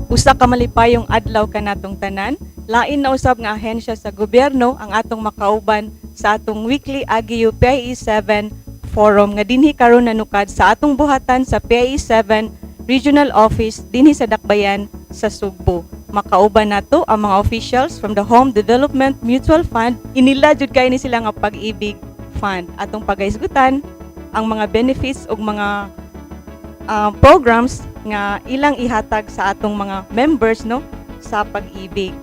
Usa ka malipayong adlaw kanatong tanan. Lain na usab nga ahensya sa gobyerno ang atong makauban sa atong weekly AGIU PIE 7 Forum nga dinhi karon nanukad sa atong buhatan sa PIE 7 Regional Office dinhi sa Dakbayan sa Sugbo. Makauban nato ang mga officials from the Home Development Mutual Fund. Inila jud kay ni sila nga Pag-ibig Fund. Atong pagahisgutan ang mga benefits ug mga programs nga ilang ihatag sa atong mga members, no, sa Pag-ibig.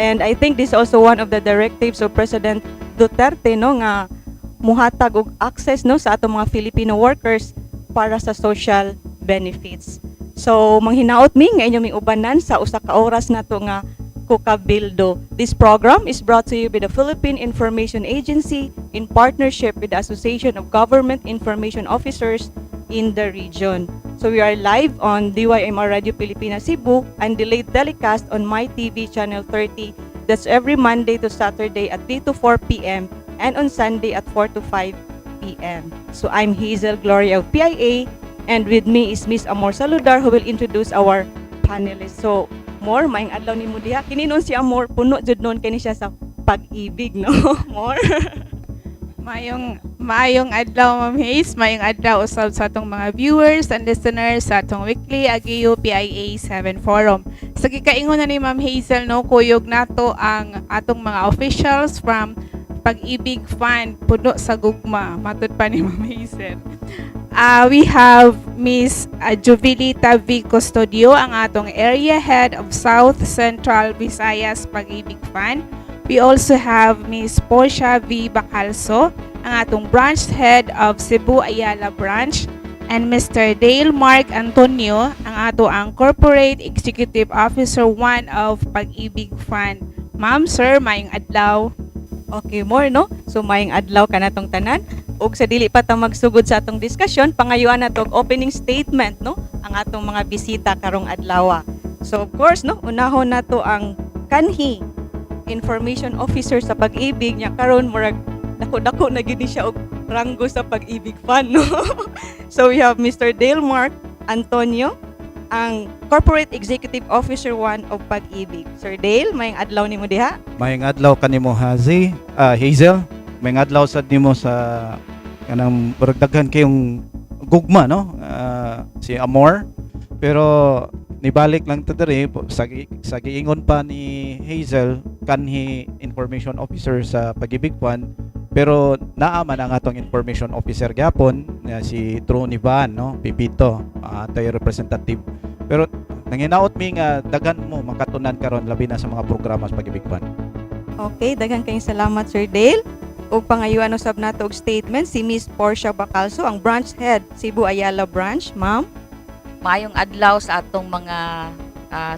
And I think this is also one of the directives of President Duterte, no, nga muhatag og access, no, sa atong mga Filipino workers para sa social benefits. So manghinaot mi nga inyong ming ubanan sa usa ka oras nato nga kukabildo. This program is brought to you by the Philippine Information Agency in partnership with the Association of Government Information Officers in the region. So we are live on DYMR Radio Pilipinas Cebu and delayed telecast on My TV Channel 30. That's every Monday to Saturday at 3 to 4 p.m. and on Sunday at 4 to 5 p.m. So I'm Hazel Gloria of PIA, and with me is Miss Amor Saludar, who will introduce our panelists. So More, maayong adlaw nimo diha. Kini noon si Amor, puno jud noon kini siya sa pag-ibig, no? More. Maayong maayong adlaw, Ma'am Hayes, maayong adlaw usab sa atong mga viewers and listeners sa atong weekly AGIU PIA 7 Forum. Sa gikaingon na ni Ma'am Hazel, no, kuyog nato ang atong mga officials from Pag-ibig Fund, puno sa gugma, matud pa ni Ma'am Hazel. We have Miss Jovelita V. Custodio, ang atong Area Head of South Central Visayas Pag-ibig Fund. We also have Miss Portia V. Bacalso, ang atong Branch Head of Cebu Ayala Branch, and Mr. Dale Mark Antonio, ang ato ang Corporate Executive Officer 1 of Pag-ibig Fund. Ma'am, sir, maayong adlaw. Okay, More, no? So maayong adlaw kanatong tanan. Ug sa dili pa ta magsugod sa atong diskusyon, pangayuan nato og opening statement, no, ang atong mga bisita karong adlaw. So of course, no, unahon nato ang kanhi information officer sa Pag-ibig niya karon, murag dako-dako na gid ni siya og ranggo sa Pag-ibig Fund, no? So we have Mr. Dale Mark Antonio, ang Corporate Executive Officer 1 of Pag-ibig. Sir Dale, maayong adlaw nimo diha. Maayong adlaw kanimo, Hazi, Hazel. Maayong adlaw sad nimo sa kanang murag daghan kayong gugma, no? Si Amor. Pero nibalik lang ta diri sa giingon pa ni Hazel, kanhi information officer sa Pag-ibig Fund, pero naa man ang atong information officer gyapon nga si True Van, no, Pipito, tayo representative. Pero nanginaot mi nga daghan mo makatunan karon, labi na sa mga programa sa Pag-ibig Fund. Okay, daghan kayong salamat, Sir Dale. Ug pangayuan usab nato og statement si Miss Portia Bacalso, ang Branch Head Cebu Ayala Branch. Ma'am. Maayong adlaw sa atong mga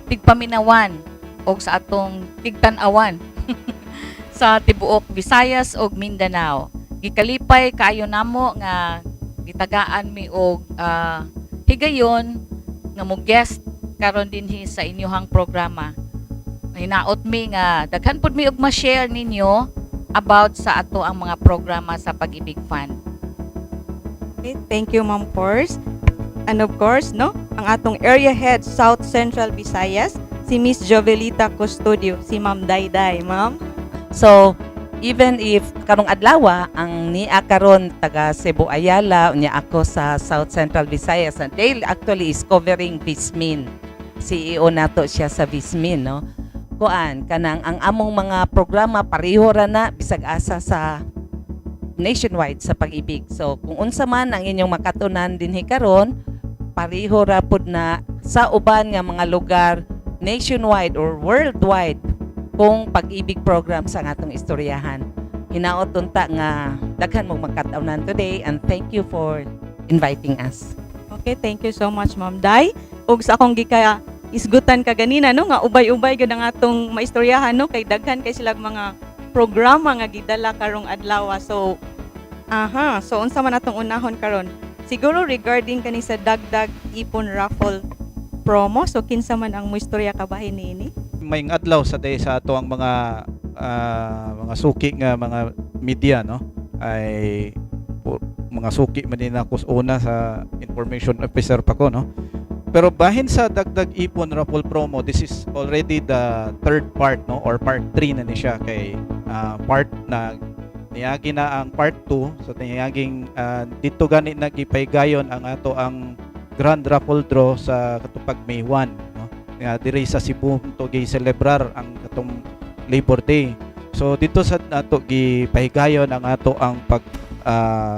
tigpaminawan o sa atong tigtan-awan sa tibuok Visayas ug Mindanao. Gikalipay kaayo namo nga gitagaan mi og higayon nga mo guest karon dinhi sa inyohang programa. Hinaot mi nga daghan pud mi og ma-share ninyo about sa ato ang mga programa sa Pag-ibig Fund. Okay, thank you, Ma'am Pors. And of course, no, ang atong Area Head South Central Visayas, si Miss Jovelita Custodio, si Ma'am Dayday. Ma'am. So, even if karong adlaw ang niya karon taga Cebu Ayala, unya ako sa South Central Visayas. And Dale actually is covering Vismin. CEO nato siya sa Vismin, no? Kuan, kanang ang among mga programa pareho ra na bisag asa sa nationwide sa Pag-ibig. So, kung unsa man ang inyong makatunan dinhi karon, pareho ra pud na sa uban nga mga lugar nationwide or worldwide kung Pag-ibig program sa atong istoryahan. Hinaot unta nga daghan mo magkat-awnan today, and thank you for inviting us. Okay, thank you so much, Ma'am Dai. Ug sa akong gika Isgutan ka ganina, no, nga ubay-ubay gyud ang atong maistoryahan, no, kay daghan kay sila mga programa nga gidala karong adlaw. So aha, so unsa man atong unahon karon? Siguro regarding kani sa Dagdag Ipon Raffle Promo. So kinsa man ang moistorya kabahin niini? May adlaw sa day sa ato ang mga suki nga mga media, no, ay mga suki man din ako sa una, sa information officer pa ko, no. Pero bahin sa Dagdag Ipon Raffle Promo, this is already the third part, no, or part 3 na ni siya kay part na niagi na ang part 2. So niaging dito gani nagipahigayon ang ato ang grand raffle draw sa katong pag May 1, no, nga diri sa Cebu to gi celebrar ang katong Labor Day. So dito sa ato gipahigayon ang ato ang pag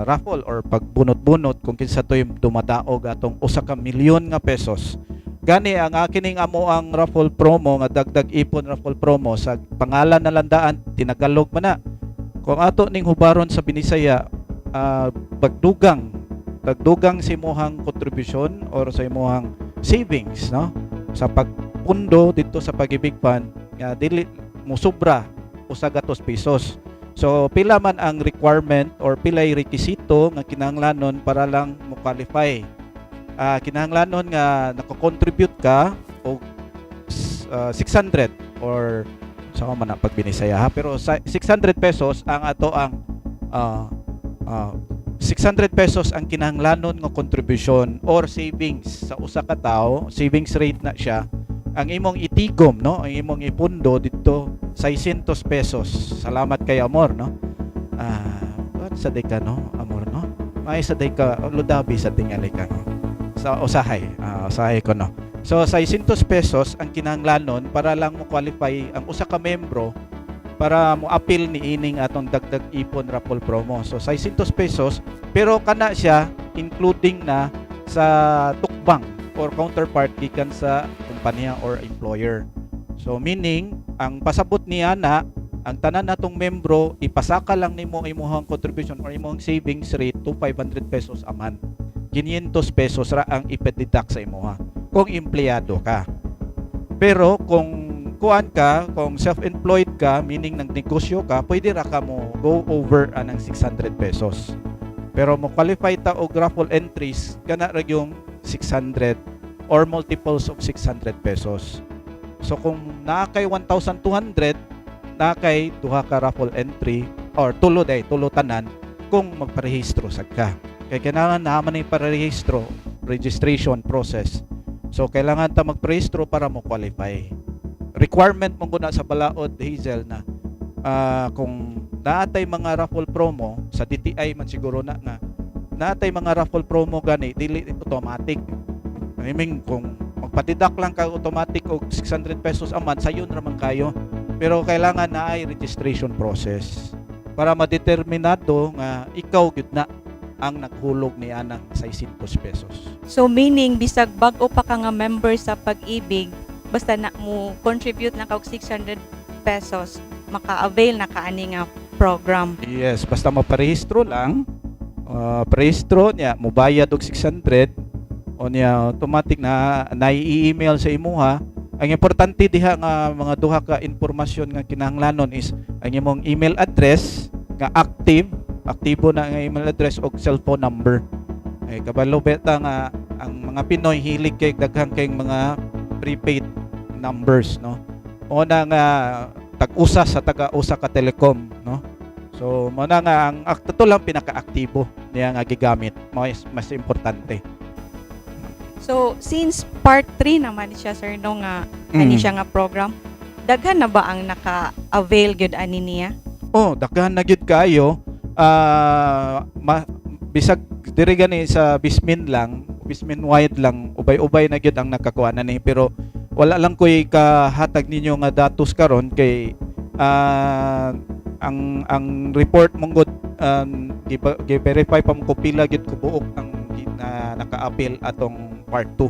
raffle or pagbunot-bunot kung kinsa to'y dumadaog atong 1 ka milyon nga pesos. Gani ang akining amo ang raffle promo nga Dagdag Ipon Raffle Promo, sa pangalan na landaan, tinagalog man na. Kung ato ning hubaron sa Binisaya, bagdugang dagdugang sa imuhang kontribusyon or sa imuhang savings, no, sa pagpundo dito sa Pag-ibig Fund nga dili musubra 100 pesos. So pila man ang requirement or pilay rekisito nga kinahanglanon para lang mo qualify? Kinahanglanon nga nako-contribute ka og 600 or sa man na pag Binisaya ha, pero sa 600 pesos ang ato ang 600 pesos ang kinahanglanon nga contribution or savings sa usa ka tawo, savings rate na siya. Ang imong itigom, no, ang imong ipundo dito 600 pesos. Salamat kay Amor, no. What sa day ka, no, Amor, no? May sa day ka ludabi sa tingali ka, no? Sa usahay, usahay ko, no. So 600 pesos ang kinahanglanon para lang mo qualify ang usa ka membro para mo apil ni ining atong Dagdag Ipon Raffle Promo. So 600 pesos, pero kana siya including na sa tukbang or counterpart gikan sa kumpanya or employer. So meaning ang pasabot niya na ang tanan natong membro, ipasaka lang nimo imuhang contribution or imong savings rate to 500 pesos a month. 500 pesos ra ang ipe-deduct sa imuha kung empleyado ka. Pero kung kuan ka, kung self-employed ka, meaning nagnegosyo ka, pwede ra ka mo go over anang 600 pesos. Pero mo qualify ta og raffle entries, kana ra yung 600 or multiples of 600 pesos. So kung naa kay 1,200, naa kay duha ka raffle entry or tulo day, tulo tanan kung magparehistro sad ka. Kay kailangan na man ni parehistro, registration process. So kailangan ta magparehistro para mo qualify. Requirement mo guna sa balaod, Hazel, na kung naatay mga raffle promo sa DTI man siguro na nga naatay mga raffle promo gani, dili automatic. I mean, kung magpa-deduct lang ka automatic og 600 pesos a month, sayon ra man kayo. Pero kailangan na ay registration process para madeterminado nga ikaw gyud na ang naghulog ni anang 600 pesos. So meaning bisag bag-o pa ka nga member sa Pag-ibig, basta na mo contribute lang ka og 600 pesos, maka-avail na ka ani nga program. Yes, basta maparehistro lang, parehistro niya, mubayad og 600 o niya automatic na nai-email sa imuha. Ang importante diha nga mga duha ka impormasyon nga kinahanglanon is ang imong email address nga active, aktibo na ang email address og cellphone number. Ay kabalo beta nga ang mga Pinoy hilig kay daghan kay mga prepaid numbers, no. Mo na nga tag-usa sa taga-usa ka telecom, no. So mo na nga ang ato lang pinaka-aktibo niya nga gigamit mas importante. So since part 3 naman siya, sir, no, nga ani siya nga program, daghan na ba ang naka-avail gyud ani niya? Oh, daghan na gyud kayo. Bisag diri gani sa Vismin lang, Vismin wide lang, ubay-ubay na gyud ang nakakuha na ni, pero wala lang ko'y kahatag ninyo nga datos karon kay ang report mong gud gi-verify pa mo ko pila gyud ko buok ang na naka-appeal atong part 2.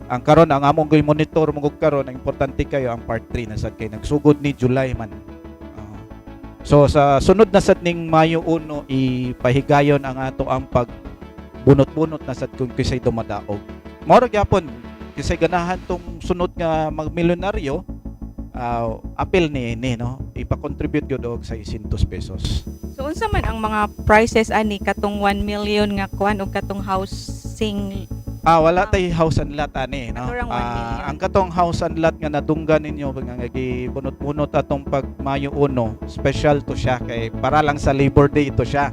Ang karon ang among gi monitor mo gud karon, ang importante kayo ang part 3 na sad kay nagsugod ni July man. So sa sunod na sad ning Mayo 1, ipahigayon ang ato ang pag bunot-bunot na sad kung kisay dumadaog. Mao ra gyapon. Kasi ganahan tong sunod nga magmilyonaryo, apil ni ini, no? Ipa-contribute gyud og 600 pesos. So unsa man ang mga prices ani, katong 1 million nga kuan ug katong housing? Ah, wala tay house and lot ani, no? Kato rang 1 million. Ang katong house and lot nga nadunggan ninyo nga gibunot-bunot atong pag Mayo 1, special to siya kay para lang sa Labor Day ito siya.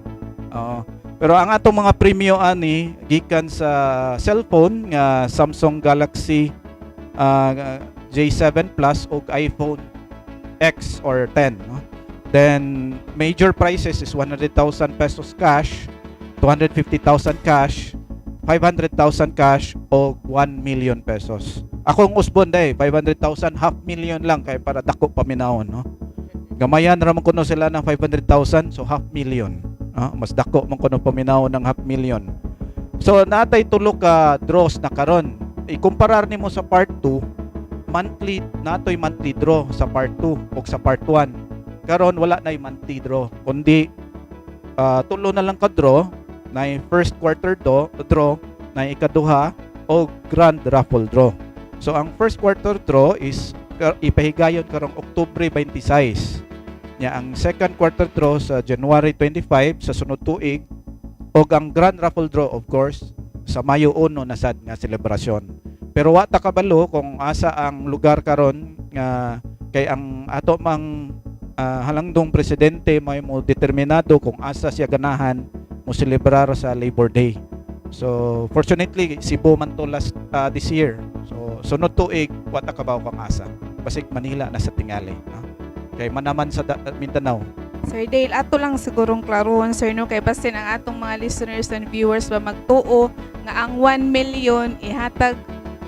Oo. Pero ang atong mga premyo ani gikan sa cellphone nga Samsung Galaxy J7 Plus ug iPhone X or 10, no? Then major prizes is 100,000 pesos cash, 250,000 cash, 500,000 cash o 1 million pesos. Akong usbon day, 500,000, half million lang kay para dako paminawon, no? Gamayan ra man kuno sila ng 500,000, so half million. Ah, mas dako man kuno paminawon ng half million. So natay tulo ka draws na karon. Ikumparar nimo sa part 2, monthly natoy monthly draw sa part 2 ug sa part 1. Karon wala na monthly draw, kundi tulo na lang ka draw na first quarter draw, na ikaduha o grand raffle draw. So ang first quarter draw is ipahigayon karong Oktubre 26. Nya ang second quarter draw sa January 25 sa sunod tuig ug ang grand raffle draw, of course, sa Mayo 1 na sad nga selebrasyon. Pero wa ta kabalo kung asa ang lugar karon nga kay ang ato mang halangdong presidente may mo determinado kung asa siya ganahan mo celebrar sa Labor Day. So fortunately, Cebu man to last this year. So sunod tuig wa ta kabaw kang asa. Basig Manila na sa tingali, no? Kay manaman sa Mindanao. Sir Dale, ato lang sigurong klarohon, sir, no, kay basin ang atong mga listeners and viewers ba magtuo nga ang 1 million ihatag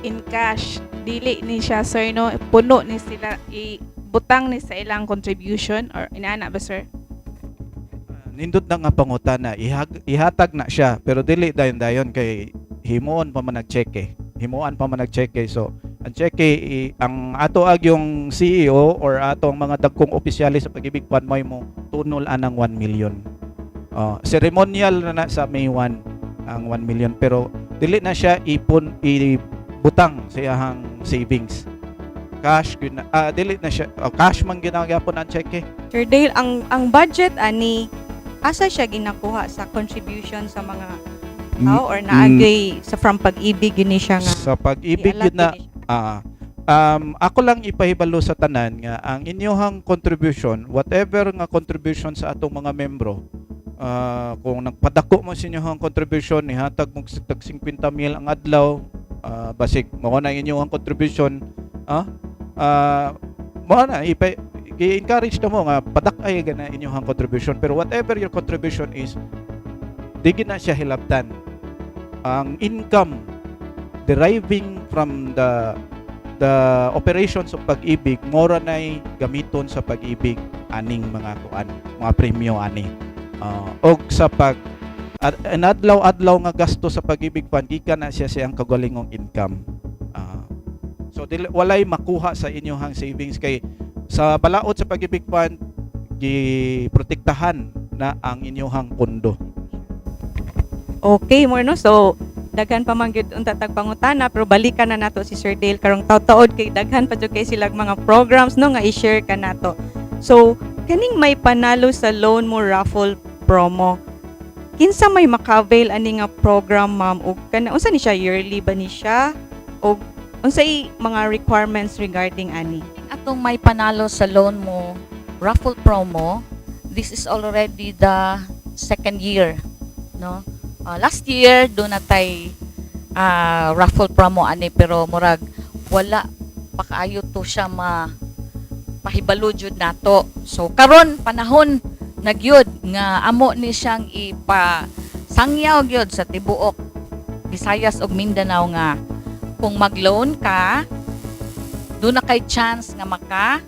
in cash. Dili ni siya, sir, no, puno ni sila ibutang ni sa ilang contribution or inana ba, sir? Nindot na nga pangutana, ihatag na siya pero dili dayon dayon kay himuon pa man nagcheque. Himuan pa man nagcheque. So ang cheque ang ato ag yung CEO or atong mga dagkong opisyales sa Pag-ibig Fund may mo tunol anang 1 million. Ceremonial na na sa May 1 ang 1 million pero dili na siya ipon ibutang sa iyahang savings. Cash gyud na, dili na siya, oh, cash man ginagapon ang cheque. Sir Dale, ang budget ani, asa siya ginakuha? Sa contribution sa mga tao or naagay sa from Pag-ibig yun ni siya nga Sa Pag-ibig i-allot yun na yun ni siya? Ah, ako lang ipahibalo sa tanan nga ang inyuhang contribution, whatever nga contribution sa atong mga membro, kung nagpadako mo sa inyuhang contribution, nihatag mo tag 50 mil ang adlaw, basig mao na ang inyuhang contribution, mao na i-encourage na mo nga padak-ay gana inyuhang contribution, pero whatever your contribution is, di gid na siya hilabtan. Ang income deriving from the operations of Pag-ibig mora nay gamiton sa Pag-ibig aning mga kuan, mga premyo ani. Og sa pag at adlaw-adlaw nga gasto sa Pag-ibig Fund, gikan na siya siyang kagalingong income. So dili, walay makuha sa inyong savings kay sa balaod sa Pag-ibig Fund giprotektahan na ang inyong pondo. Okay mo, no? So daghan pa man gyud unta tag pangutana pero balikan na nato si Sir Dale karong taud-taod kay daghan pa jud kay silag mga programs, no, nga i-share ka nato. So kaning may panalo sa loan mo raffle promo, kinsa may maka-avail ani nga program, ma'am, ug kana unsa ni siya, yearly ba ni siya og unsay mga requirements regarding ani? Atong may panalo sa loan mo raffle promo, this is already the second year, no? Last year do na tay raffle promo ani pero murag wala pa kaayo to siya ma pahibalo jud nato. So karon panahon na gyud nga amo ni siyang ipa sangyaw gyud sa tibuok Visayas ug Mindanao nga kung mag-loan ka, doon na kay chance nga maka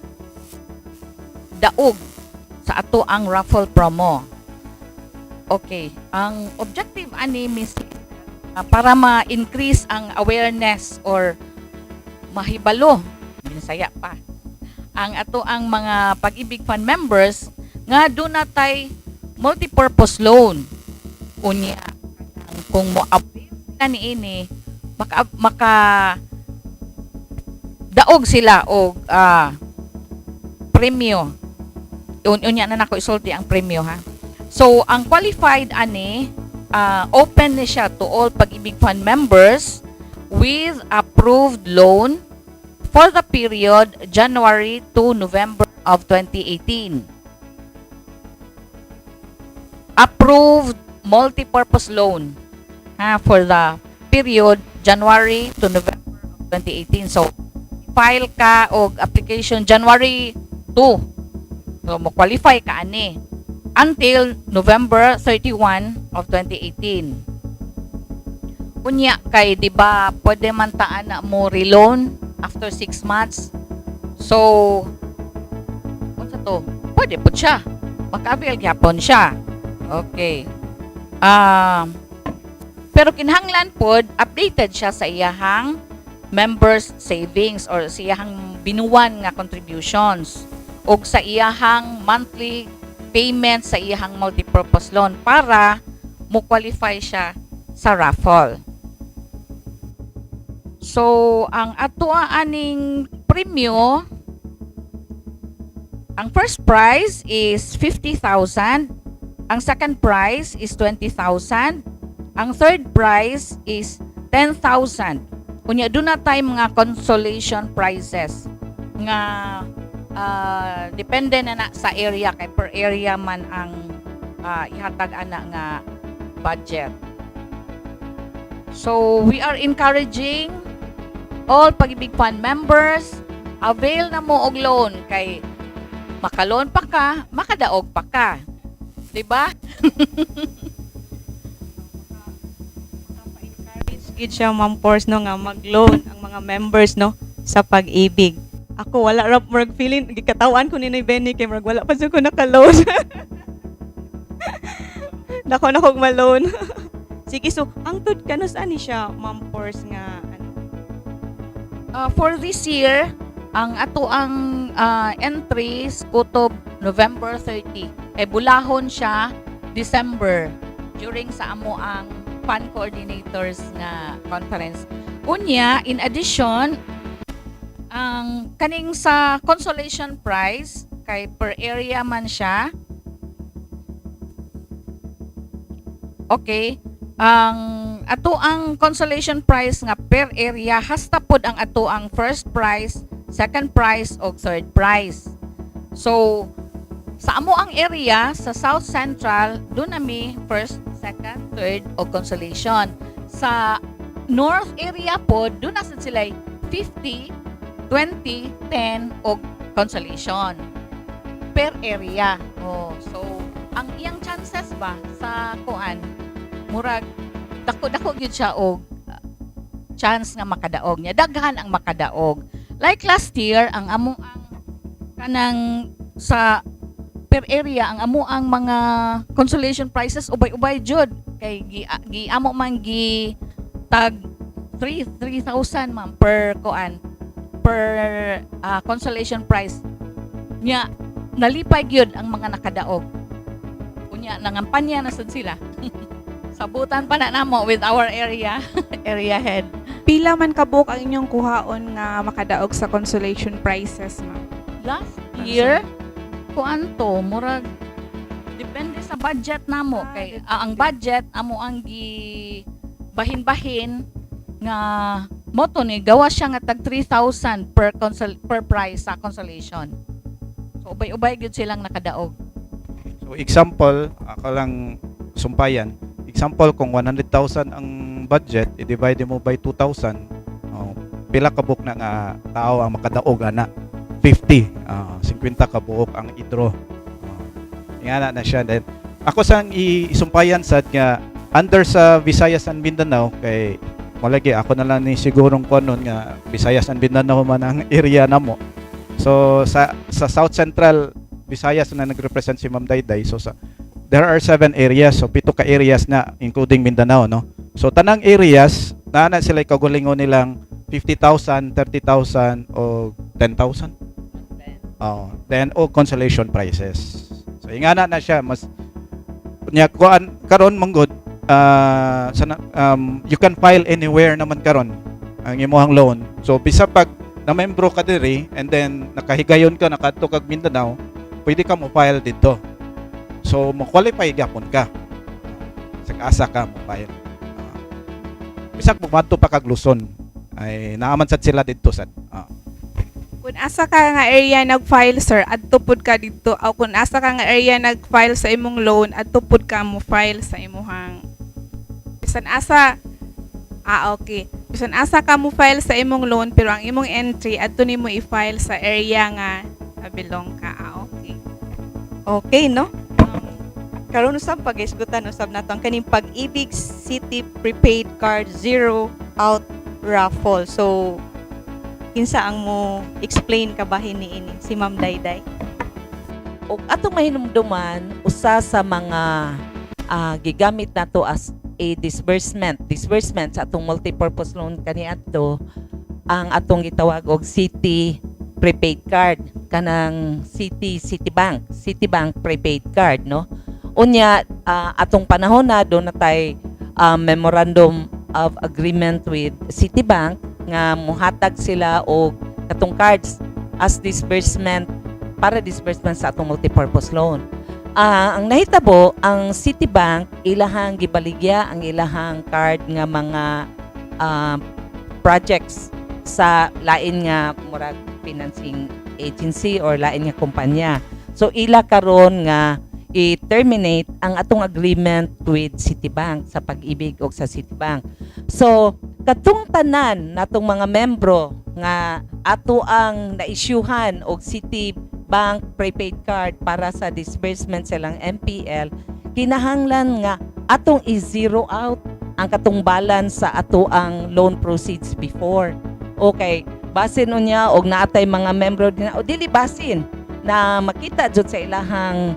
daog sa ato ang raffle promo. Okay, ang objective ani, Miss, para ma-increase ang awareness or mahibalo, binisaya pa, ang ato ang mga Pag-ibig Fund members nga doon na tay multipurpose loan. Unya, kung mo avail na ni ini, maka Daog sila og premyo. Unya na nako isulti ang premyo ha. So ang qualified ani, open ni siya to all Pag-ibig Fund members with approved loan for the period January to November of 2018. Approved multi-purpose loan ha, for the period January to November of 2018. So file ka og application January 2. So mo qualify ka ani until November 31 of 2018. Unya kay di ba pwede man ta ana mo reloan after 6 months. So unsa to? Pwede pud siya. Maka-avail gyapon siya. Okay. Pero kinahanglan pod updated siya sa iyahang members savings or sa iyahang binuwan nga contributions ug sa iyahang monthly payment sa iyahang multipurpose loan para mo qualify siya sa raffle. So, ang ato aning premyo, ang first prize is 50,000, ang second prize is 20,000, ang third prize is 10,000. Unya duna tay mga consolation prizes nga depende na na sa area kay per area man ang ihatag ana nga budget. So we are encouraging all Pag-ibig Fund members, avail na mo og loan kay makaloan pa ka, makadaog pa ka. 'Di ba? Encourage gid siya, Ma'am Force, no, nga mag-loan ang mga members, no, sa Pag-ibig. Ako wala ra, murag feeling gikatawan ko ni Noy Benny kay murag wala pa jud ko naka-loan. Dako na kog ma-loan. Sige, so hangtod kanus ani siya, Ma'am Force, nga ano? For this year, ang ato ang entries kutob November 30. Eh bulahon siya December during sa amo ang fund coordinators nga conference. Unya, in addition, ang kaning sa consolation prize kay per area man siya. Okay. Ang ato ang consolation prize nga per area hasta pod ang ato ang first prize, second prize og third prize. So sa amo ang area sa South Central duna mi first, second, third og consolation. Sa North area pod duna sad sila 50, 20, 10 og consolation per area. Oh, so ang iyang chances ba sa kuan, murag dako-dako gyud siya og chance nga makadaog niya. Daghan ang makadaog. Like last year, ang amo ang kanang sa per area, ang amo ang mga consolation prizes ubay-ubay jud kay gi, gi amo man gi tag 3 3,000, ma'am, per kuan, per consolation prize nya. Nalipay gyud ang mga nakadaog. Unya nangampanya na sad sila. Sabutan pa na namo with our area area head. Pila man kabuok ang inyong kuhaon nga makadaog sa consolation prizes, ma'am? Last year, kuan to, murag depende sa budget namo kay ang budget amo ang gi bahin-bahin nga mo to ni gawa siya nga tag 3,000 per prize sa consolation. So ubay-ubay gyud silang nakadaog. So example, ako lang sumpayan. Example, kung 100,000 ang budget, i-divide mo by 2,000. Oh, pila ka buok na nga tao ang makadaog ana? 50. 50 ka buok ang i-draw. Oh, nga na siya. Then ako sang isumpayan sad nga under sa Visayas and Mindanao kay malagi ako na lang ni sigurong kuan nga Visayas and Mindanao man ang area namo. So sa South Central Visayas na nagrepresent si Ma'am Dayday. So sa there are seven areas, so pito ka areas na including Mindanao, no. So tanang areas naa na sila kaugalingon nilang 50,000, 30,000 o 10,000. Oh, then o consolation prizes. So ingana na siya mas nya kuan karon manggod sana, you can file anywhere naman karon ang imuhang loan. So bisa pag Na membro ka diri and then nakahigayon ka, nakadto kag Mindanao, pwede ka mo file dito. So mo qualify gyapon ka. Sa asa ka mo file. Bisag mumadto pa kag Luzon ay naaman sad sila didto sad. Kung asa ka nga area nag-file, sir, adto pud ka didto. O kung asa ka nga area nag-file sa imong loan, adto pud ka mo file sa imuhang bisan asa. Ah, okay. Bisan asa ka mo file sa imong loan, pero ang imong entry adto nimo i-file sa area nga belong ka. Ah, okay. Okay, no? Karon usab, pag-isgutan usab nato ang kaning Pag-ibig Citi Prepaid Card Zero Out Raffle. So kinsa ang mo explain kabahin ni ini? Si Ma'am Dayday. Ug atong mahinumduman, usa sa mga gigamit nato as a disbursement sa atong multipurpose loan kaniadto ang atong gitawag og Citi prepaid card, kanang Citibank prepaid card, no? Unya atong panahon na duna na tay memorandum of agreement with Citibank nga muhatag sila og katong cards as disbursement, para disbursement sa atong multipurpose loan. Ang nahitabo, ang Citibank ilahang gibaligya ang ilahang card nga mga projects sa lain nga murag financing agency or lain nga kumpanya. So ila karon nga i-terminate ang atong agreement with Citibank, sa Pag-ibig o sa Citibank. So katong tanan natong mga membro nga ato ang na-issuehan og Citibank prepaid card para sa disbursement sa ilang MPL, kinahanglan nga atong i-zero out ang katong balance sa ato ang loan proceeds before. Okay, basin unya og naatay mga membro din o dili, basin na makita jud sa ilahang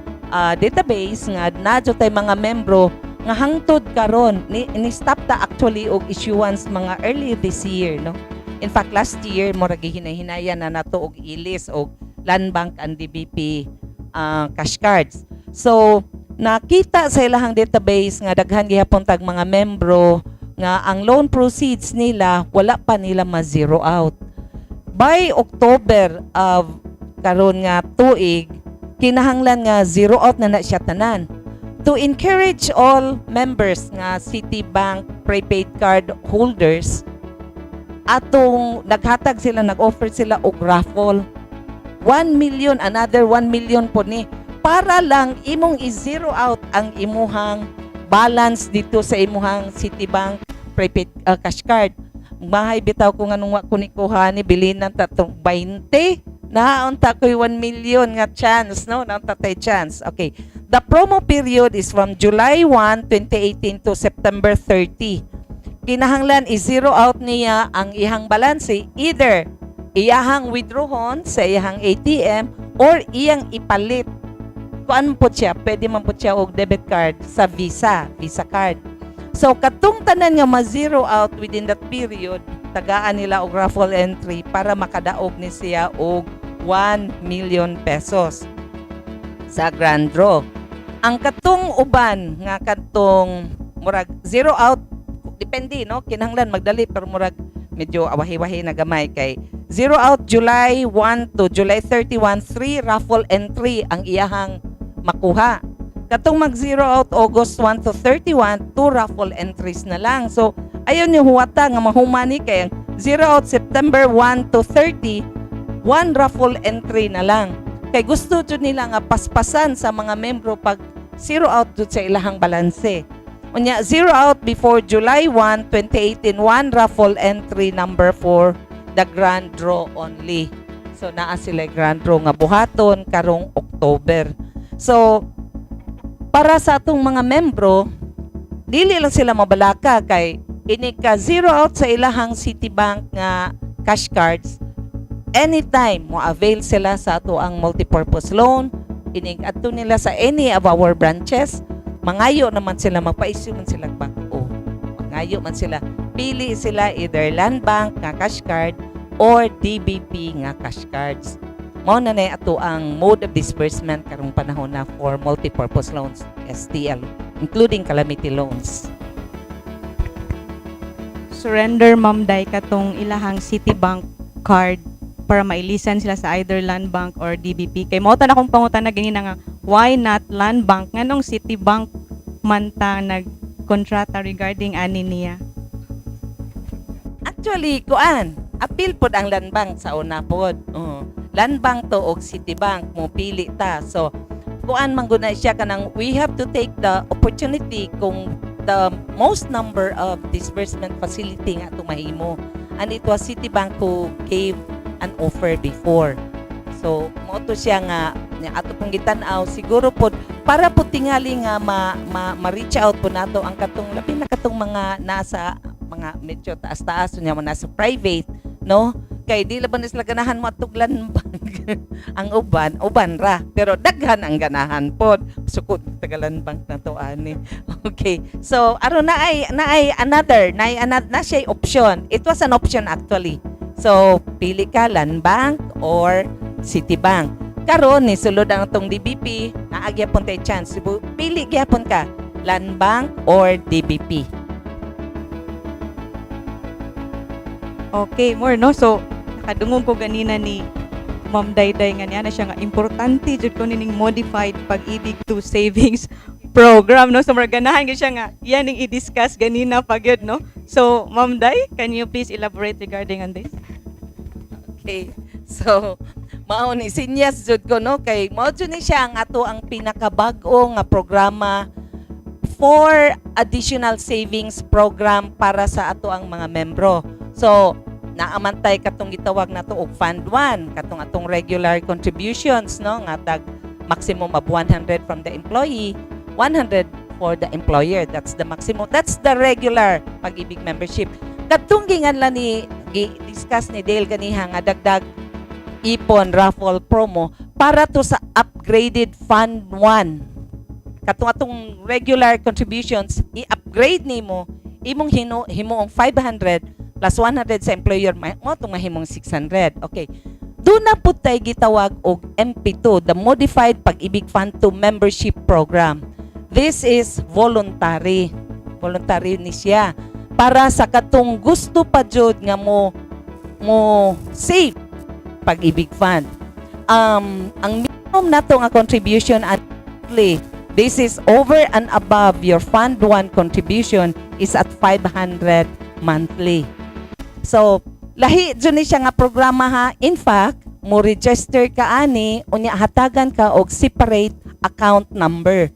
database nga naa jud tay mga membro nga hangtod karon ni stop ta actually og issuance mga early this year, no? In fact, last year murag gihinay-hinayan na nato og ilis og Land Bank and DBP cash cards. So nakita sa ilahang database nga daghan gihapon tag mga membro nga ang loan proceeds nila wala pa nila ma-zero out. By October of karon nga tuig, kinahanglan nga zero out na na siya tanan. To encourage all members nga Citibank prepaid card holders, atong naghatag sila, nag-offer sila og raffle. 1 million, another 1 million po ni para lang imong i-zero out ang imuhang balance dito sa imuhang Citibank prepaid cash card. Mahay bitaw kung anong wa ko ni kuha ni bilinan ta tong 20, naunta ko'y 1 million nga chance, no? Naunta tay chance. Okay. The promo period is from July 1, 2018 to September 30. Kinahanglan i-zero out niya ang ihang balanse, either iyahang withdrawon sa iyahang ATM or iyang ipalit. Kuan po siya, pwede man po siya og debit card sa Visa, Visa card. So katong tanan nga ma-zero out within that period, tagaan nila og raffle entry para makadaog ni siya og 1 million pesos sa grand draw. Ang katong uban nga katong murag zero out, depende, no, kinahanglan magdali, pero murag medyo awahi-wahi na gamay kay zero out July 1 to July 31, 3 raffle entry ang iyahang makuha. Katong mag zero out August 1 to 31, 2 raffle entries na lang. So ayon yung huwata nga mahumani kay ang zero out September 1 to 30, 1 raffle entry na lang. Kay gusto jud nila nga paspasan sa mga membro pag zero out jud sa ilahang balanse. Unya zero out before July 1, 2018, one raffle entry number for the grand draw only. So naa sila grand draw nga buhaton karong October. So para sa atong mga membro, dili lang sila mabalaka kay ini ka zero out sa ilahang Citibank nga cash cards, anytime mo avail sila sa ato ang multipurpose loan. Inig adto nila sa any of our branches, mangayo naman sila, magpa-issue man sila bag-o, mangayo man sila, pili sila either Land Bank nga cash card or DBP nga cash cards. Mao na na ato ang mode of disbursement karong panahon na for multipurpose loans, STL, including calamity loans. Surrender, Ma'am Day, katong ilahang Citibank card. Para mailisan sila sa either Land Bank or DBP. Kay mao ta na akong pangutana ganina nga why not Land Bank, nganong Citibank man ta nagkontrata regarding ani niya? Actually, kuan, apil pod ang Land Bank sa una pod. Oo. Land Bank to og Citibank mo pili ta. So, kuan man gud na siya, kanang we have to take the opportunity kung the most number of disbursement facility nga atong mahimo. And it was Citibank who gave an offer before. So, mao to siya nga nya ato pong gitan-aw siguro pod para po tingali nga ma-reach out po nato ang katong labi na katong mga nasa mga medyo taas-taas unya mo nasa private, no, kay di laban na sila ganahan mo atog Land Bank. Ang uban, uban ra, pero daghan ang ganahan pod sukod taga Land Bank na to ani. Okay, so aron na ay another na ay another na siya option. It was an option actually. So pili ka, Land Bank or Citibank. Karon ni sulod ang atong DBP, naa gyapon tay chance. Pili gyapon ka, Land Bank or DBP. Okay, more no. So nakadungog ko ganina ni Ma'am Dayday nga niya na siya nga importante jud ko nining modified Pag-ibig to savings program, no. So murag ganahan gyud siya nga yan ning i-discuss ganina pa gyud, no. So Ma'am Day, can you please elaborate regarding on this? Okay. So, mao ni sinyas jud ko, no, kay mao jud ni siya ang ato ang pinakabag-o nga programa for additional savings program para sa ato ang mga membro. So, naamantay katong gitawag nato og Fund 1, katong atong regular contributions, no, nga tag maximum of 100 from the employee, 100 for the employer. That's the maximum. That's the regular Pag-ibig membership. Katong ginganlan ni gi-discuss ni Dale ganiha nga dagdag ipon raffle promo, para to sa upgraded Fund 1. Katong atong regular contributions, i-upgrade nimo imong hino himuong 500 plus 100 sa employer, mo itong mahimong 600. Okay. Doon na pud tay gitawag og MP2, the Modified Pag-ibig Fund 2 Membership Program. This is voluntary. Voluntary ni siya. Para sa katong gusto pa jud nga mo save Pag-ibig Fund. Ang minimum nato nga contribution annually, this is over and above your Fund 1 contribution, is at 500 monthly. So, lahi jud ni siya nga programa ha. In fact, mo register ka ani, unya hatagan ka og separate account number.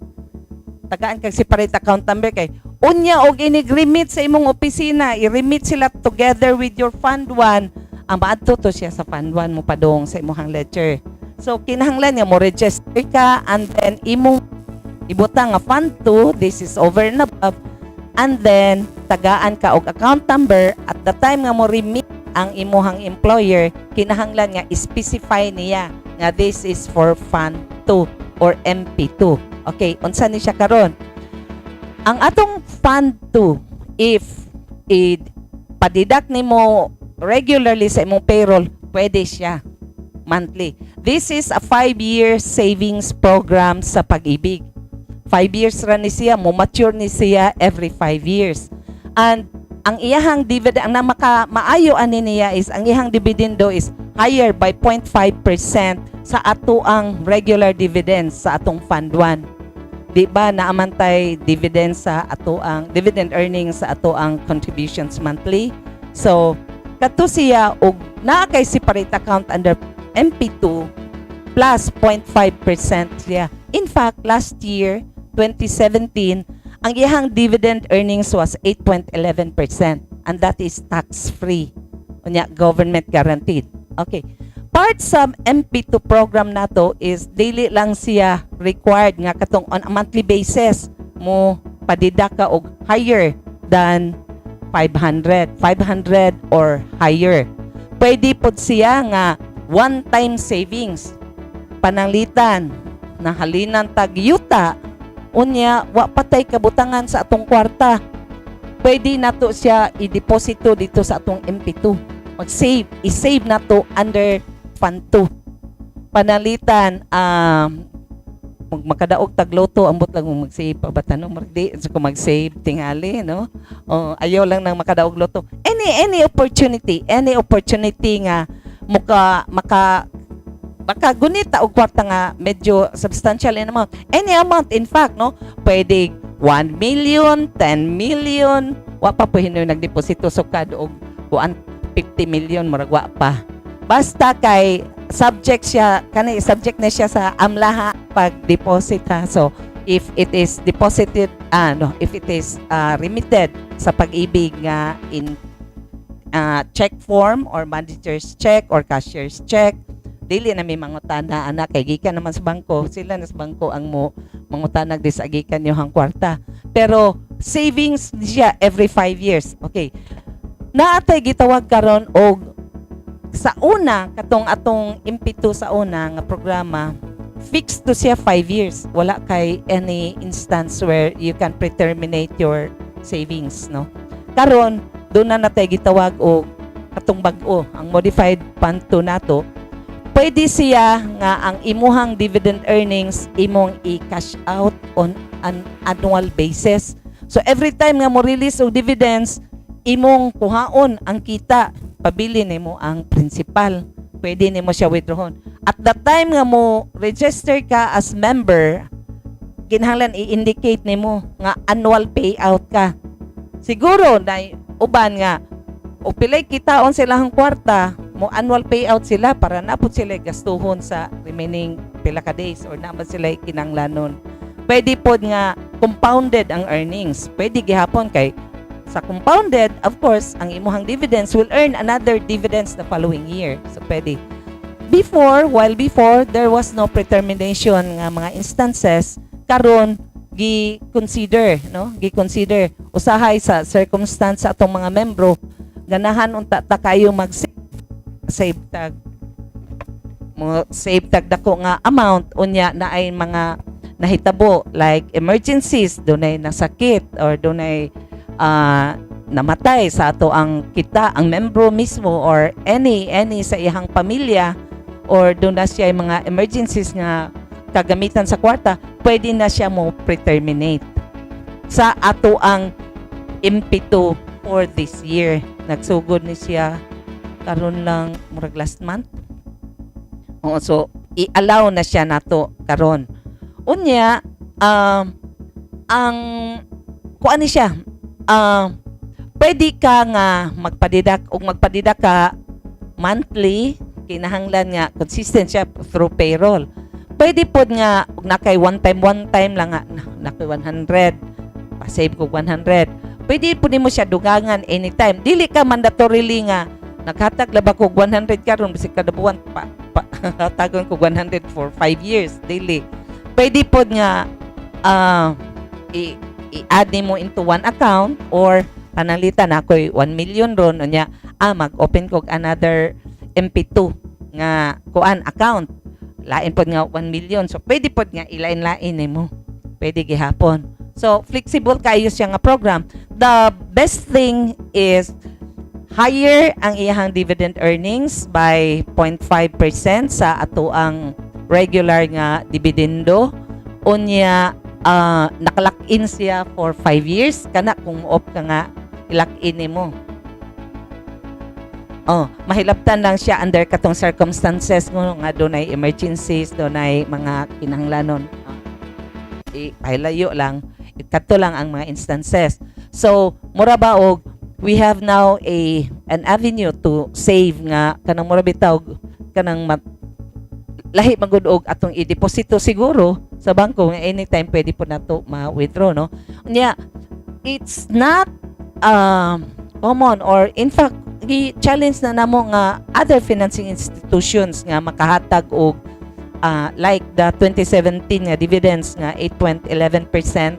Tagaan kag separate account number kay unya og inig-remit sa imong opisina, i-remit sila together with your Fund 1. Ang maadto to siya sa Fund 1 mo padong sa imong ledger. So kinahanglan nga mo register ka and then imong ibutang nga Fund 2, this is over and above, and then tagaan ka og account number. At the time nga mo remit ang imuhang employer, kinahanglan nga specify niya nga this is for Fund 2 or MP2. Okay, unsa ni siya karon? Ang atong Fund 2, if i pa-deduct nimo regularly sa imong payroll, pwede siya monthly. This is a 5-year savings program sa Pag-ibig. 5 years ra ni siya, mo mature ni siya every 5 years. And ang iyahang dividend, ang namaka maayo ani niya is ang iyahang dividendo is higher by 0.5% sa ato ang regular dividends sa atong Fund 1. Di ba naamantay dividend sa ato ang dividend earnings sa ato ang contributions monthly? So, kato siya og naa kay separate account under MP2, plus 0.5% siya. In fact, last year, 2017, ang iyahang dividend earnings was 8.11% and that is tax-free. Unya, government guaranteed. Okay. Part sa MP2 program nato is dili lang siya required nga katong on a monthly basis mo pa-deduct ka og higher than 500, 500 or higher. Pwede pod siya nga one-time savings. Pananglitan, nahalinan tag yuta, unya wa patay kabutangan sa atong kwarta. Pwede nato siya i-deposito dito sa atong MP2. Mag-save, i-save nato under Fund 2. Pananglitan, makadaog tag lotto, ambot lang mo mag-save pa ba tanong, di so ko mag-save tingali, no? Oh, ayaw lang nang makadaog lotto. Any opportunity, any opportunity nga Muka maka baka gunita og kwarta nga medyo substantial in amount. Any amount, in fact, no? Pwede 1 million, 10 million, wa pa po hinoy nagdeposito sukad og kuan 50 million, murag wa pa. Basta kay subject siya kani, subject na siya sa AMLA ha pag deposit ha. So if it is deposited, no, if it is remitted sa Pag-ibig nga in check form or manager's check or cashier's check, dili na may mangutana ana kay gikan naman sa bangko. Sila na sa bangko ang mo mangutana di sa gikan yung kwarta. Pero savings siya every 5 years. Okay, naatay gitawag karon og sa una, katong atong MP2 sa una nga programa, fixed to siya 5 years. Wala kay any instance where you can pre-terminate your savings, no? Karon doon na natay gitawag og katong bag-o, ang modified Fund 2 nato. Pwede siya nga ang imuhang dividend earnings imong i-cash out on an annual basis. So every time nga mo release og dividends, imong kuhaon ang kita, pabili nimo ang principal. Pwede nimo siya withdrawon. At the time nga mo register ka as member, kinahanglan i-indicate nimo nga annual payout ka. Siguro na uban nga o pilay kitaon sila ang kwarta mo, annual payout sila para napot sila gastuhon sa remaining pila ka days or naman sila kinanglanon. Pwede pod nga compounded ang earnings. Pwede gihapon kay sa compounded, of course, ang imuhang dividends will earn another dividends the following year. So pwede. Before, while before there was no pretermination nga mga instances, karon gi-consider, no? Gi-consider usahay sa circumstance sa atong mga membro, ganahan unta ta kayo mag save tag mo save tag dako nga amount, unya na ay mga nahitabo like emergencies, dunay nasakit or dunay namatay sa ato ang kita ang membro mismo or any sa iyang pamilya or doon na siya mga emergencies nga kagamitan sa kwarta, pwede na siya mo pre-terminate sa ato ang MP2 for this year. Nagsugod ni siya karon lang, murag last month. Oo, so i-allow na siya nato karon. Unya, ang kuan ni siya, pwede ka nga magpa-deduct og magpa-deduct ka monthly, kinahanglan nga consistent siya through payroll. Pwede pod nga og nakay one time lang nga nakay 100, pa-save ko 100. Pwede pod nimo siya dugangan anytime. Dili ka mandatorily nga naghatag la ba ko 100 karon, bisag kada buwan pa hatagon ko 100 for 5 years. Dili. Pwede pod nga i-add nimo into one account or pananglitan ako'y 1 million ron, unya mag-open kog another MP2 nga kuan account, lain pod nga 1 million. So pwede pod nga ilain-lain nimo, pwede gihapon. So flexible kayo siya nga program. The best thing is higher ang iyahang dividend earnings by 0.5% sa ato ang regular nga dividendo. Unya naka-lock in siya for 5 years kana kung off ka nga i-lock in nimo. Oh, mahilabtan lang siya under katong circumstances mo nga dunay emergencies, dunay mga kinahanglanon. Oh. Ipahilayo lang, kadto lang ang mga instances. So, mura ba og we have now a an avenue to save nga kanang mura bitaw kanang lahi magud og atong i-deposito siguro sa bangko nga anytime pwede po nato ma-withdraw, no? Unya, it's not common or in fact gi-challenge na namo nga other financing institutions nga makahatag og like the 2017 nga dividends nga 8.11%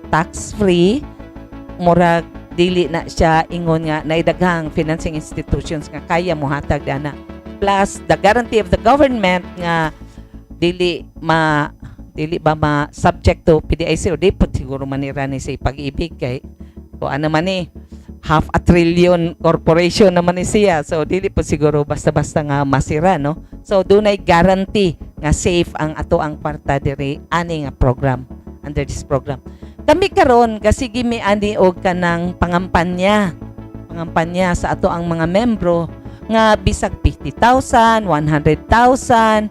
tax free. Murag dili na siya ingon nga naidaghang financing institutions nga kaya mohatag ana, plus the guarantee of the government nga dili ba ma subject to PDIC o di po siguro manira ni si Pag-ibig kay kung ano man ni half a trillion corporation naman ni siya. So dili po siguro basta-basta nga masira, no? So dunay guarantee nga safe ang ato ang kwarta diri ani nga program, under this program. Kami karon kasi gimi ani og kanang pangampanya pangampanya sa ato ang mga membro. nga bisag 50,000, 100,000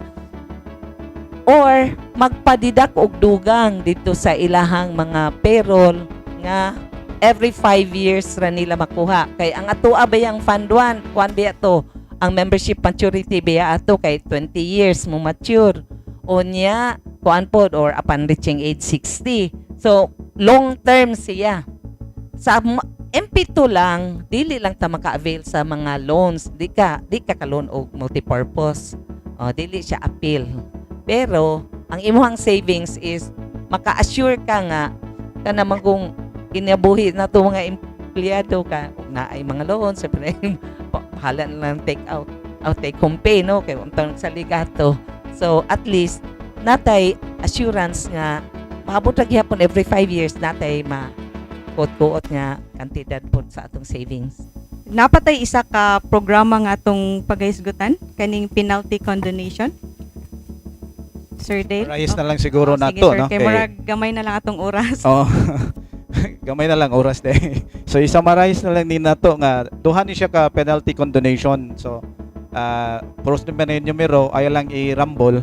or magpa-deduct og dugang dito sa ilahang mga payroll nga every 5 years ra nila makuha. Kay ang atoa bayang Fund 1, kuan biya to, ang membership maturity biya ato kay 20 years mo mature. Unya, kuan pod or upon reaching age 60. So, long term siya. Sa MP2 lang, dili lang ta maka-avail sa mga loans. Di ka ka-loan og multipurpose. O, dili siya appeal. Pero ang imuhang savings is maka-assure ka nga kana kung kinabuhi na to mga empleyado ka ug naay mga loans sa bahala na lang take out out take home pay, no, kay untang sa ligato. So at least natay assurance nga maabot ra gihapon every 5 years natay ma kuot-kuot nga kantidad pod sa atong savings. Napatay isa ka programa nga atong pagahisgutan kaning penalty condonation. Sir Dale? Ayos na lang siguro Oh, na sige, to, sir, no? kay murag gamay na lang atong oras. Oh. Gamay na lang oras de. So i-summarize na lang ni nato nga duha ni siya ka penalty condonation. So pros naman yung numero ay lang i-rumble.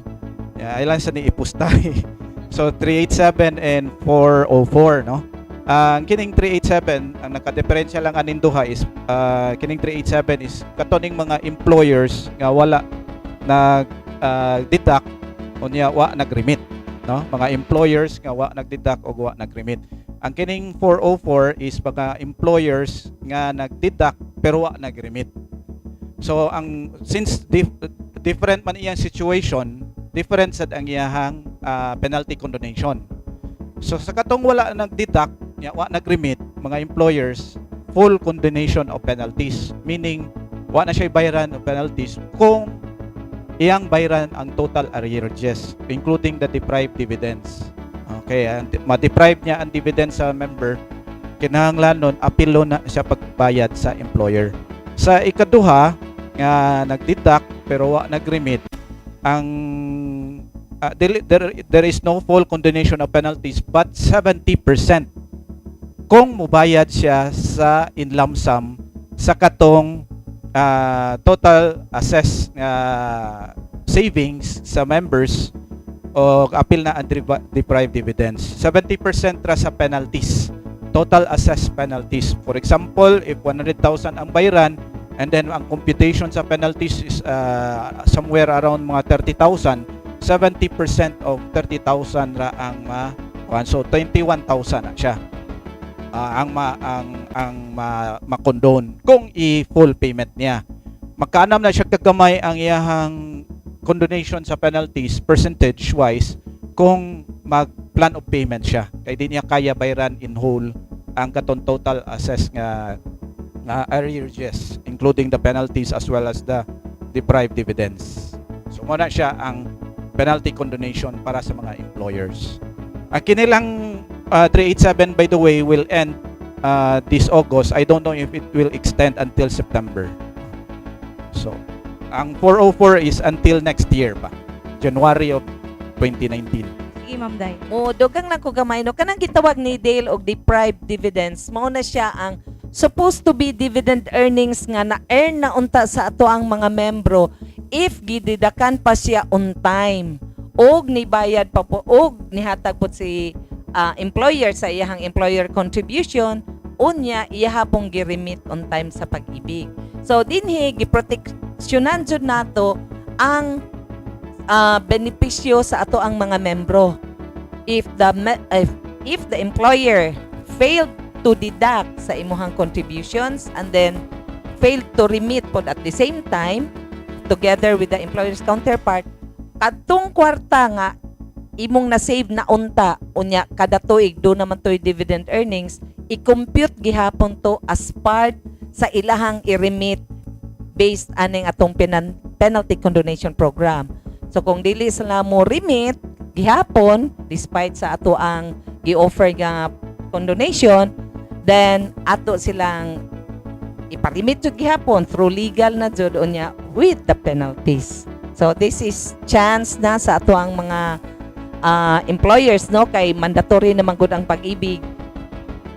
Yeah, ay lang sa ni ipustay. So 387 and 404, no? Ang kining 387, ang nakadiferensya lang aning duha is kining 387 is katoning mga employers nga wala nag deduct unya wa nag-remit, no? Mga employers nga wa nag-deduct o wa nag-remit. Ang kining 404 is mga employers nga nag-deduct pero wa nag-remit. So ang since different man iyang situation, different sad ang iyahang penalty condonation. So sa katong wala nag-deduct, nya wa nag-remit, mga employers, full condonation of penalties. Meaning wa na siya bayaran og penalties kung iyang bayaran ang total arrearages including the deprived dividends. Okay, ang ma-deprive niya ang dividends sa member, kinahanglan nun apilo na siya pagbayad sa employer. Sa ikaduha nga nag-deduct pero wa nag-remit, ang there is no full condonation of penalties but 70% kung mubayad siya sa in lump sum sa katong total assess nga savings sa members o apil na ang deprived dividends. 70% ra sa penalties. Total assessed penalties. For example, if 100,000 ang bayaran and then ang computation sa penalties is somewhere around mga 30,000, 70% of 30,000 ra ang ma so 21,000 na siya. Ang ma ang ang ma, ma-condone kung i-full payment niya. Magkaanam na siya kagamay ang iyahang condonation sa penalties percentage wise kung mag plan of payment siya kay di niya kaya bayaran in whole ang katong total assess nga nga arrearages including the penalties as well as the deprived dividends. So mo na siya ang penalty condonation para sa mga employers. Ang kinilang 387, by the way, will end this August. I don't know if it will extend until September. So ang 404 is until next year pa, January of 2019. Sige, Ma'am Day. Mo dugang lang ko gamay, no, kanang gitawag ni Dale og deprived dividends, mao na siya ang supposed to be dividend earnings nga na-earn na unta sa ato ang mga membro if gididakan pa siya on time og nibayad pa po og nihatag po si employer sa iyahang employer contribution, unya iyaha pong giremit on time sa Pag-IBIG. So dinhi giproteksyonan jud nato ang benepisyo sa ato ang mga membro. If the employer failed to deduct sa imuhang contributions and then failed to remit pod at the same time together with the employer's counterpart, kadtong kwarta nga imong na-save na unta unya kada tuig do naman to'y dividend earnings, i-compute gihapon to as part sa ilahang i-remit based aning atong penalty condonation program. So kung dili sila mo remit gihapon despite sa ato ang gi-offer nga condonation, then ato silang iparemit jud gihapon through legal na jud unya with the penalties. So this is chance na sa ato ang mga employers, no, kay mandatory naman gud ang Pag-IBIG.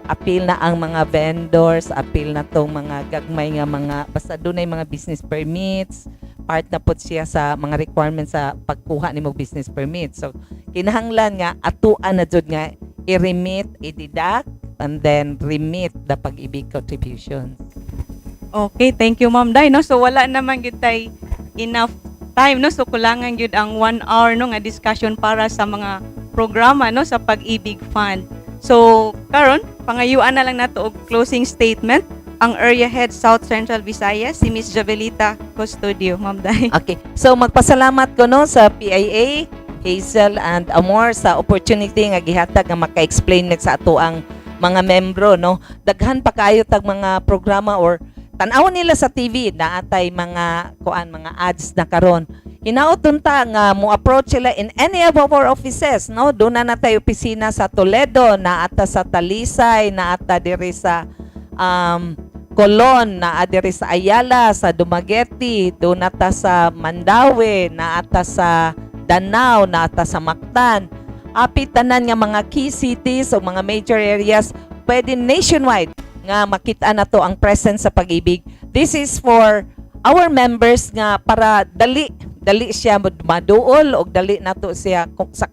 Apil na ang mga vendors, apil na tong mga gagmay nga mga basta dunay mga business permits, part na pod siya sa mga requirements sa pagkuha nimo business permit. So kinahanglan nga atuan na jud nga i-remit, i-deduct and then remit the Pag-IBIG contributions. Okay, thank you, Ma'am Dai, no? So wala naman gyud tay enough time, no? So kulangan gyud ang 1 hour, no, nga discussion para sa mga programa, no, sa Pag-IBIG Fund. So karon pangayuan na lang nato og closing statement ang Area Head South Central Visayas, si Miss Javelita Custodio, Ma'am Dai. Okay. So magpasalamat ko, no, sa PIA, Hazel and Amor sa opportunity nga gihatag nga maka-explain nek sa ato ang mga membro, no. Daghan pa kaayo tag mga programa or tan-awon nila sa TV na atay mga kuan, mga ads na karon. Hinaot unta nga mo approach sila in any of our offices, no. Duna na tay opisina sa Toledo, naa ta sa Talisay, naa ta diri sa Colon, naa diri sa Ayala, sa Dumaguete, duna ta sa Mandaue, naa ta sa Danao, naa ta sa Mactan. Apit tanan nga mga key cities o mga major areas, pwede nationwide nga makita na to ang presence sa Pag-IBIG. This is for our members nga para dali dali siya maduol og dali nato siya sa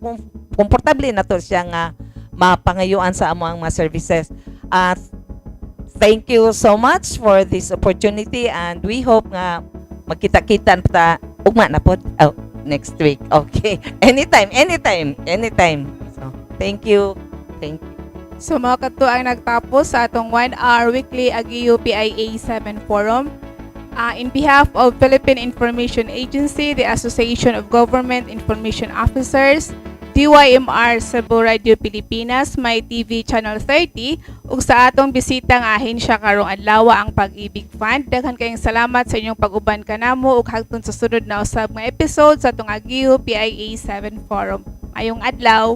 komportable nato siya nga mapangayuan sa among mga services. At thank you so much for this opportunity and we hope nga magkita-kita ta ugma na pod, oh, next week. Okay. Anytime, anytime, anytime. So, thank you. Thank you. So mao kato ang nagtapos sa atong 1 hour weekly Agiyo PIA 7 Forum. In behalf of Philippine Information Agency, the Association of Government Information Officers, DYMR Cebu Radio Pilipinas, My TV Channel 30, ug sa atong bisita nga ahensya karong adlaw, ang Pag-IBIG Fund. Daghan kayong salamat sa inyong pag-uban kanamo ug hangtod sa sunod na usab nga episode sa atong Agiyo PIA 7 Forum. Maayong adlaw.